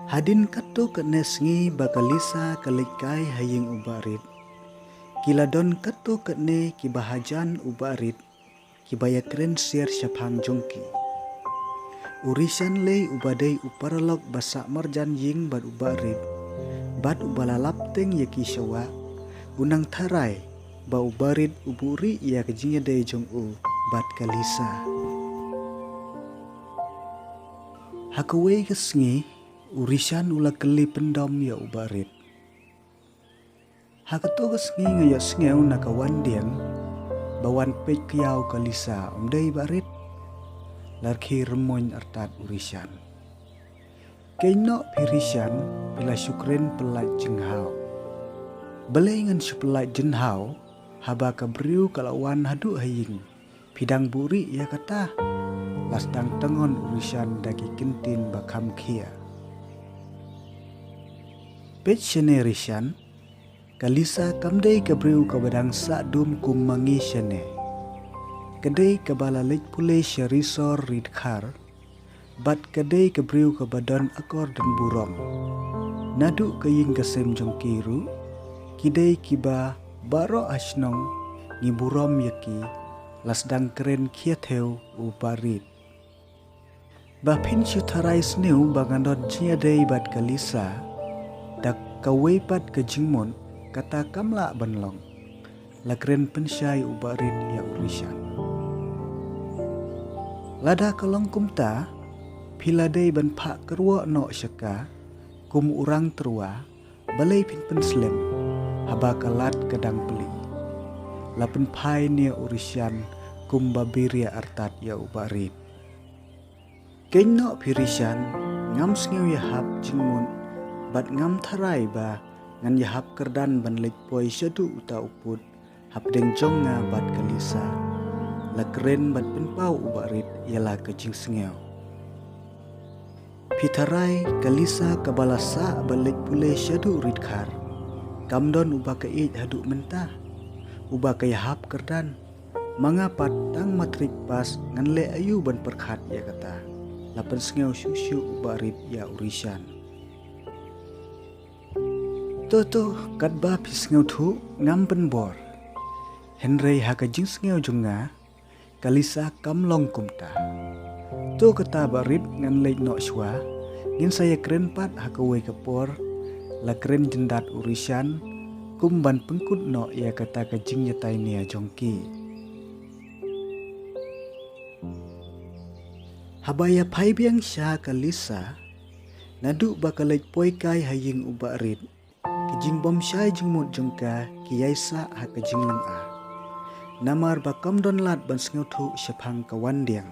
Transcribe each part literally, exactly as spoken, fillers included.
Hadien katto katne sngi ba ka Lisa ka leit kai ha ïing u Bah Rit, ki la don katto katne kiba hajan u Bah Rit, kiba ïakren sir shaphang jong ki. U Rishan lei uba dei u paralok ba sah marjan ïing bad u Bah Rit, bad uba la lap teng ïa ki sha wah, u nang tharai ba u Bah Rit u buhrieh ïa ka jingïadei jong u bad ka Lisa. Ha kawei ka sngi, u Rishan u la kylli pyndom ïa u Bah Rit. Ha kato ka sngi nga ïohsngew na ka Wandiang ba wan peit kyiaw ka Lisa, ym dei Bah Rit? La rkhie rymmuiñ artat u Rishan. Keiñ noh phi Rishan, phi la shu kren pyllait jinghaw. Balei ngan shu pyllait jinghaw, haba ka briew ka la wan haduh ha ïing, phi dang buhrieh ïa kata? La sdang tngon u Rishan da ki kyntien ba kham khia. Peit shane Rishan, ka Lisa kam dei ka briew kaba dang sah dum kum ma ngi shane. Ka dei kaba la leit pule sha ri sor ri dkhar, bad ka dei ka briew kaba don akor don burom. Naduh ka ïing ka sem jong ki ruh, ki dei kiba baroh ha shnong ngi burom ïa ki, la sdang kren khia thew u Bah Rit. Ba phin shu tharai sniew ba ngan don jingïadei bad ka Lisa da kawei pat ka jingmut, kata kam lah ban long, la kren pynshai u Bah Rit ïa u Rishan. Lada ka long kumta, phi la dei ban phah kyrwoh noh sha ka kum u rang tyrwa, balei phin pynslem haba ka lad ka dang plie? La pynphai ne u Rishan kumba biria artat ïa u Bah Rit. Keiñ noh phi Rishan, ngam sngew ïa hap jingmut bad ngam tharai ba ngan ïa hap kyrdan ban leit poi shaduh uta u pud hapdeng jong nga bad ka Lisa, la kren bad pynpaw u Bah Rit ïa la ka jingsngew. Phi tharai ka Lisa kaba la sah ban leit pule shaduh ri dkhar, kam don uba ka ïeit haduh mynta, uba ka ïa hap kyrdan. Ma nga pat tang matric pass ngan leh aïu ban pyrkhat ïa kata, la pynsngew shuh shuh u Bah Rit ïa u Rishan. To to, katba phi sngewthuh ngam pynbor. Hynrei ha ka jingsngew jong nga, ka Lisa kam long kumta. To kata Bah Rit, ngan leit noh shuwa, ngin sa ïakren pat ha kawei ka por, la kren jyndat u Rishan kum ban pynkut noh ïa kata ka jingïatai nia jong ki. Haba ïa phai biang sha ka Lisa, naduh ba ka leit poi kai ha ïing u Bah Rit, ki jingbymshai jingmut jong ka ki ïai sah ha ka jinglynga. Namar ba kam don lad ban sngewthuh shaphang ka Wandiang.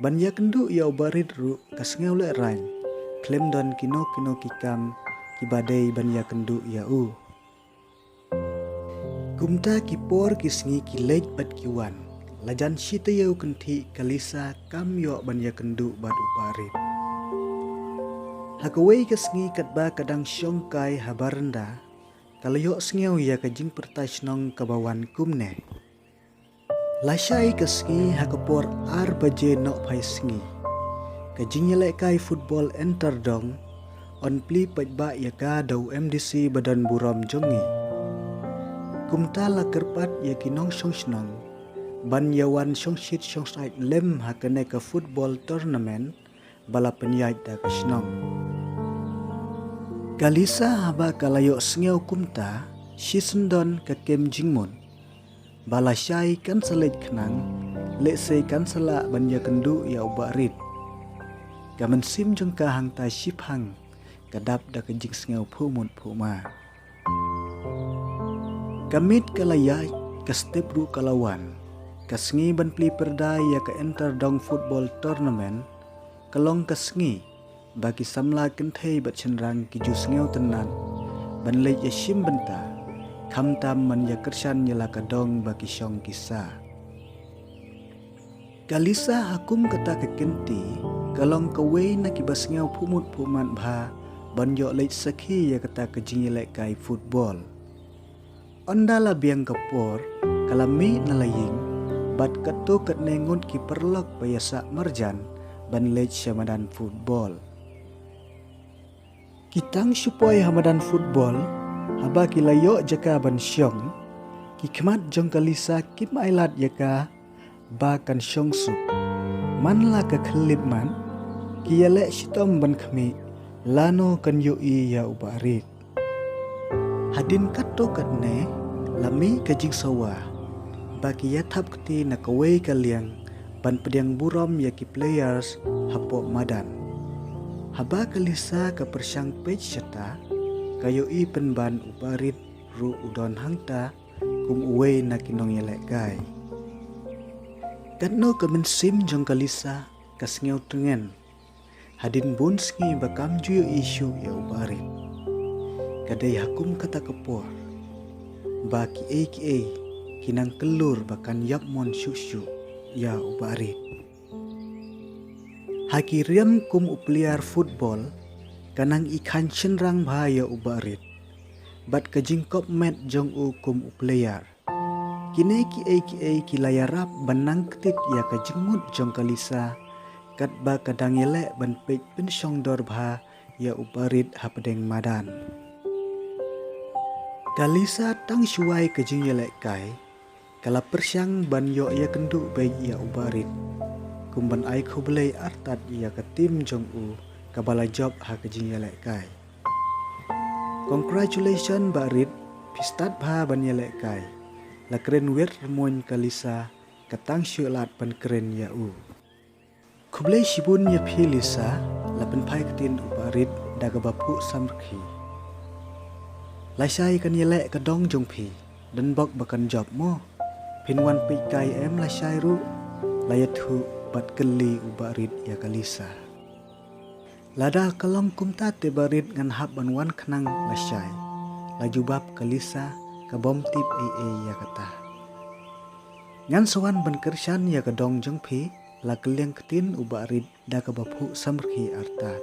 Ban ïakynduh ïa u Bah Rit ruh ka sngew lehraiñ, khlem don kino kino ki kam kiba dei ban ïakynduh ïa u. Kumta ki por ki sngi ki leit bad ki wan. La jan shi taïew kynthih ka Lisa kam ïoh ban ïakynduh bad u Bah Rit. Ha kawei ka sngi katba ka dang shong kai ha baranda, ka la ïohsngew ïa ka jingpyrta shnong kaba wan kumne. Lashai ka sngi ha ka por ar baje nohphai sngi, ka jingïalehkai football inter dong yn plie paidbah ïa ka da u M D C ba don burom jong ngi. Kumta la kyrpad ïa ki nongshong shnong ban ïa wan shongshit shongsait lem ha kane ka football tournament ba la pynïaid da ka shnong. Ka Lisa haba ka la ïohsngew kumta, shisyndon ka kem jingmut ba lashai kan sa leit khnang, lehse kan sa lah ban ïakynduh ïa u Bah Rit. Ka mynsiem jong ka hangta shiphang, ka dap da ka jingsngew phuh mut phuh mar. Ka miet ka la ïaid, ka step ruh ka la wan. Ka sngi ban plie pyrda ïa ka inter dong football tournament ka long ka sngi ba ki samla kynthei bad shynrang ki ju sngewtynnat ban leit ïashim bynta, khamtam ban ïakyrshan ïa la ka dong ba ki shong ki sah. Ka Lisa ha kum kata ka kynti ka long kawei na kiba sngew phuh mut phuh mar bha ban ïoh leit sakhi ïa kata ka jingïalehkai football. Ynda la biang ka por, ka la mih na la ïing bad katto katne ngut ki paralok ba ïa sah marjan ban leit sha madan football. Ki tang shu poi ha madan football, haba ki la ïoh jaka ban shong, ki khmat jong ka Lisa kim ailad ïa ka ba kan shong suk. Man la ka khyllipmat, ki ïaleh shitom ban khmih lano kan ïohi ïa u Bah Rit. Hadien katto katne, la mih ka jingsawa ba ki ïathap kti na kawei ka liang ban pdiang burom ïa ki players hapoh madan. Haba ka Lisa ka pyrshang peit shata, ka ïohi pynban u Bah Rit ruh u don hangta kum uwei na ki nongïalehkai. Katno ka mynsiem jong ka Lisa ka sngew tngen hadien bun sngi ba kam ju ïohi shuh ïa u Bah Rit. Ka dei ha kum kata ka por ba kiei kiei ki nang kylluid ba kan ïap mon shuh shuh ïa u Bah Rit. Ha ki riam kum u player football, ka nang i khan shynrang bha ïa u Bah Rit bad ka jingkop met jong u kum u player. Kine kiei kiei ki la ïarap ban nang ktit ïa ka jingmut jong ka Lisa, katba ka dang ïaleh ban peit pynshong dor bha ïa u Bah Rit hapdeng madan. Ka Lisa tang shuwai ka jingïalehkai, ka la pyrshang ban ïoh ïakynduh beit ïa u Bah Rit, kum ban ai khublei artat ïa ka team jong u kaba la jop ha ka jingïalehkai. "Congratulations Bah Rit, phi stad bha ban ïalehkai," la kren wit rymmuiñ ka Lisa, ka tang shu lad ban kren ïa u. "Khublei shibun ïa phi Lisa," la pynphai ktien u Bah Rit da kaba phuh samrkhie. "Lashai kan ïaleh ka dong jong phi, don bok ba kan jop mo. Phin wan peit kai em lashai ruh?" la ïathuh bad kylli u Bah Rit ïa ka Lisa. "Lada ka long kumta te Bah Rit ngan hap ban wan khnang lashai," la jubab ka Lisa kabym tip ei ei ïa kata. "Ngan sa wan ban kyrshan ïa ka dong jong phi," la kylliang ktien u Bah Rit da kaba phuh samrkhie artat.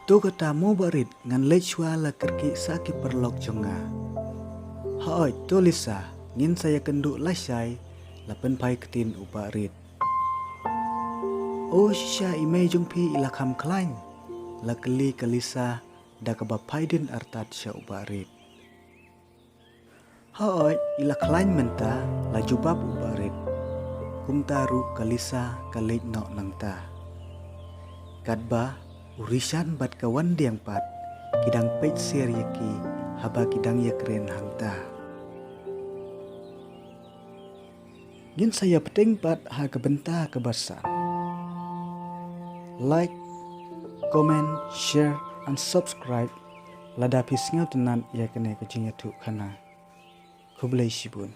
"To kata mo Bah Rit, ngan leit shuwa la kyrkieh sa ki paralok jong nga." "Hooid to Lisa, ngin sa ïakynduh lashai," la pynphai ktien u Bah Rit. "O shisha i mei jong phi i la kham khlaiñ?" la kylli ka Lisa da kaba phai dien artat sha u Bah Rit. "Hooid, i la khlaiñ mynta," la jubab u Bah Rit. Kumta ruh ka Lisa ka leit noh nangta. Katba u Rishan bad ka Wandiang pat ki dang peit siar ïa ki haba ki dang ïakren hangta. Ngin sa ïa pdiang pat ha ka bynta kaba san. Like, comment, share and subscribe lada phi sngewtynnat ïa kane ka jingïathuhkhana. Khublei shibun.